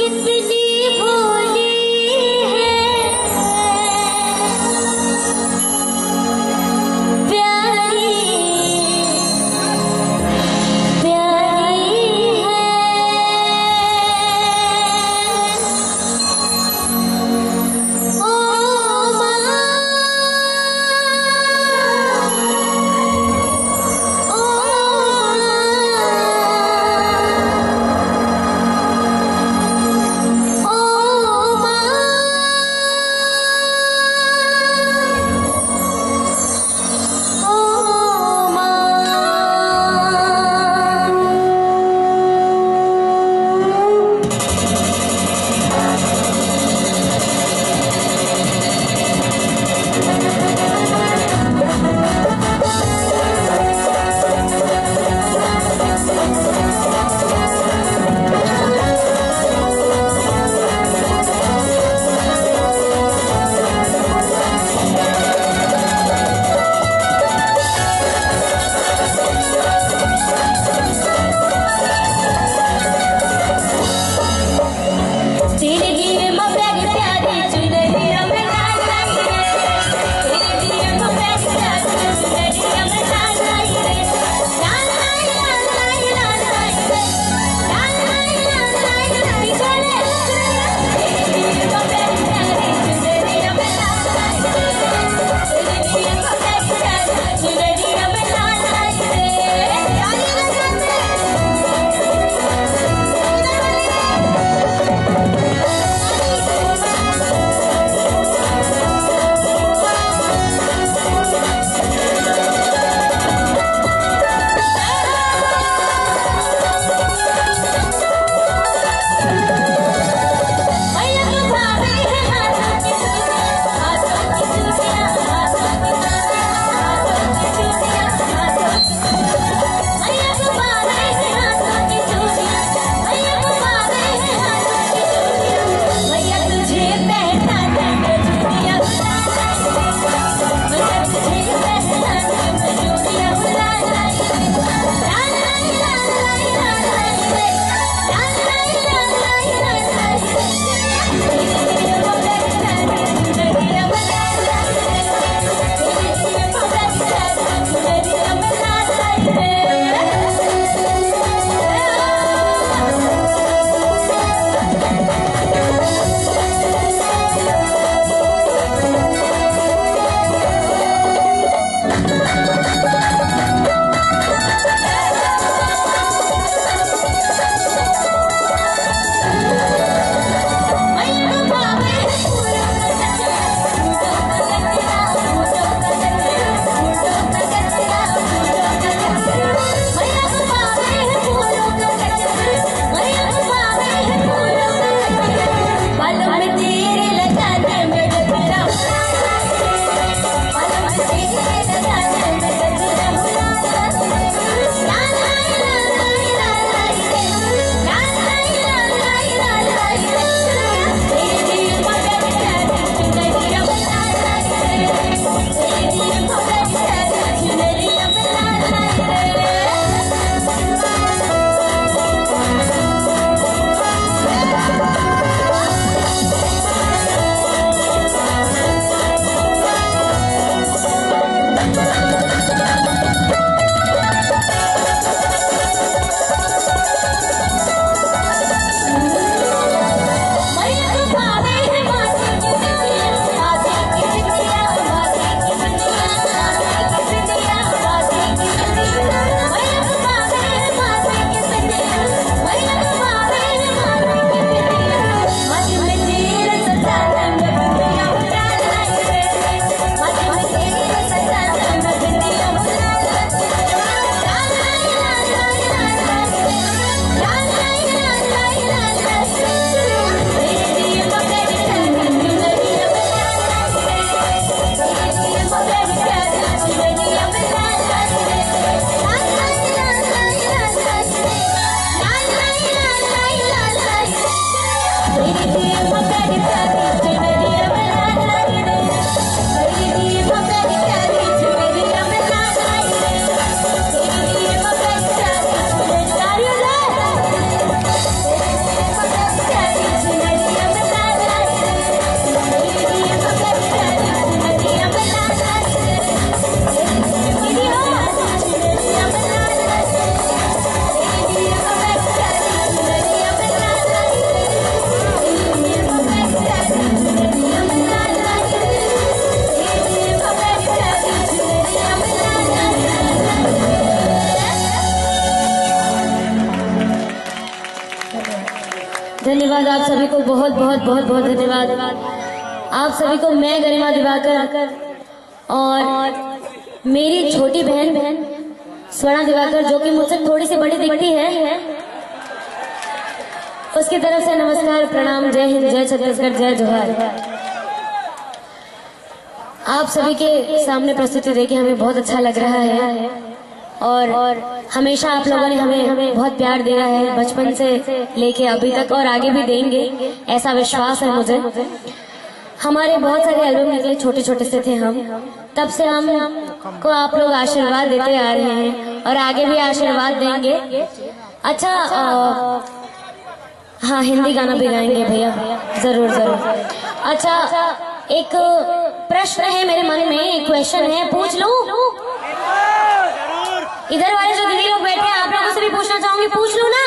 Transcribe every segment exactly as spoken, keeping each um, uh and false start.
इतनी भोली है, प्यारी, प्यारी है। ओ माँ, ओ माँ, ओ माँ। धन्यवाद आप सभी को, बहुत बहुत बहुत बहुत धन्यवाद आप सभी को। मैं गरिमा दिवाकर और मेरी छोटी बहन स्वर्ण दिवाकर, जो कि मुझसे थोड़ी सी बड़ी दिखती है, उसकी तरफ से नमस्कार, प्रणाम, जय हिंद, जय छत्तीसगढ़, जय जोहार। आप सभी के सामने प्रस्तुति देके हमें बहुत अच्छा लग रहा है और हमेशा आप लोगों ने हमें बहुत प्यार दिया है, बचपन से लेके अभी तक, और आगे भी देंगे, ऐसा विश्वास है मुझे। हमारे बहुत सारे एल्बम निकले, छोटे छोटे से थे हम, तब से हम को आप लोग आशीर्वाद देते आ रहे हैं और आगे भी आशीर्वाद देंगे। अच्छा, अ, हाँ, हिंदी गाना भी गाएंगे भैया, जरूर जरूर। अच्छा, एक प्रश्न है मेरे मन में, एक क्वेश्चन है, पूछ लूं? इधर वाले जो दीदी लोग बैठे हैं, आप लोगों से भी पूछना चाहूंगी, पूछ लूं ना?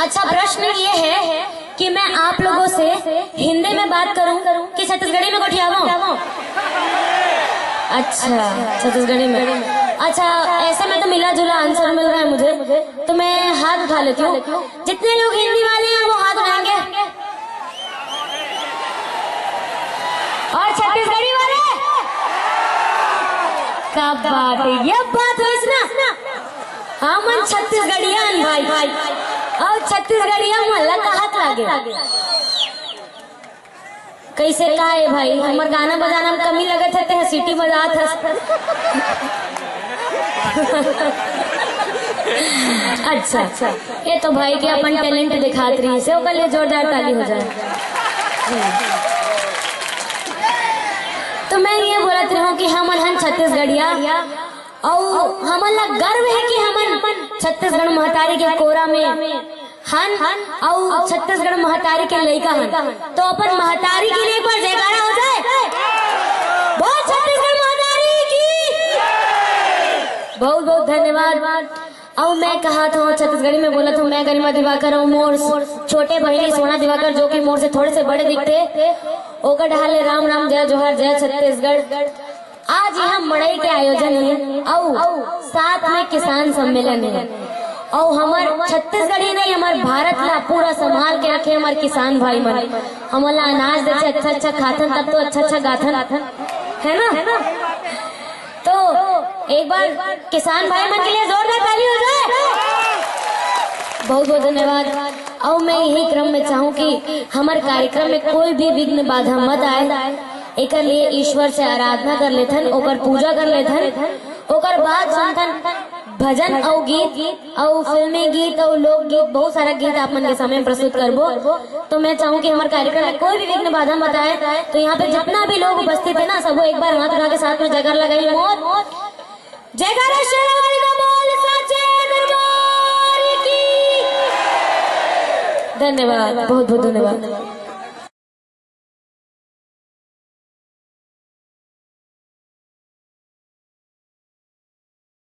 अच्छा, प्रश्न ये है कि मैं आप लोगों से हिंदी में बात करूं कि छत्तीसगढ़ी में गोठियावां? अच्छा, छत्तीसगढ़ी में। अच्छा, ऐसे में तो मिला जुला आंसर मिल रहा है मुझे, तो मैं हाथ उठा लेती हूँ। जितने लोग हिंदी वाले हैं वो हाथ उठाएंगे, और छत्तीसगढ़ी वाले? क्या बात है, ये बात हुई ना। हमन छत्तीसगढ़िया हन भाई, अउ छत्तीसगढ़िया मन ला कहत लागे। कैसे का है भाई, हमर गाना बजाना में कमी लगत है, ते सीटी बजात हस। अच्छा, ये तो भाई के अपन टैलेंट दिखात रही से, ओकर लिए जोरदार ताली हो जाए। तो मैं ये बोलत रहूं कि हमन हन छत्तीसगढ़िया, अउ हमन ला गर्व है कि हमन छत्तीसगढ़ महतारी के कोरा में हन, अउ छत्तीसगढ़ महतारी के लइका हन। तो अपन महतारी के लिए एक बार जयकारा हो जाए। बोल छत्तीसगढ़ महतारी की। बहुत बहुत धन्यवाद। अउ मैं कहा था, छत्तीसगढ़ी में बोला था, मैं गरिमा दिवाकर हूँ, मोर छोटे बहिनी सोना दिवाकर, जो कि मोर से थोड़े से बड़े दिखते, ओकर डहार ले राम राम, जय जोहार, जय छत्तीसगढ़। आज यहाँ मड़ई के आयोजन है, अउ साथ में किसान सम्मेलन है, अउ हमर छत्तीसगढ़ी नहीं, हमर भारत ला पूरा संभाल के रखे हमर किसान भाई मन। हमन ला अनाज देथे, अच्छा अच्छा खाथन, तब तो अच्छा अच्छा गाथन, है ना? तो एक बार किसान भाई मन के लिए जोरदार ताली हो जाए। बहुत बहुत धन्यवाद। अउ मैं यही क्रम में चाहूँ कि हमर कार्यक्रम में कोई भी विघ्न बाधा मत आए, एकर लिए ईश्वर से आराधना कर लेथन, ओकर पूजा कर लेथन, ओकर बाद सुनथन भजन अउ गीत अउ फिल्मी गीत अउ लोकगीत, बहुत सारा गीत आप मन के सामने प्रस्तुत करबो। तो मैं चाहूँ कि हमर कार्यक्रम में कोई भी विघ्न बाधा मत आए। तो यहाँ पे जितना भी लोग उपस्थित है ना, सबो एक बार हाथ उठा के साथ में जयकार लगाइए, मोर जयकारा शेरा वाली का बोल, साचे दरबार की। धन्यवाद, बहुत बहुत धन्यवाद।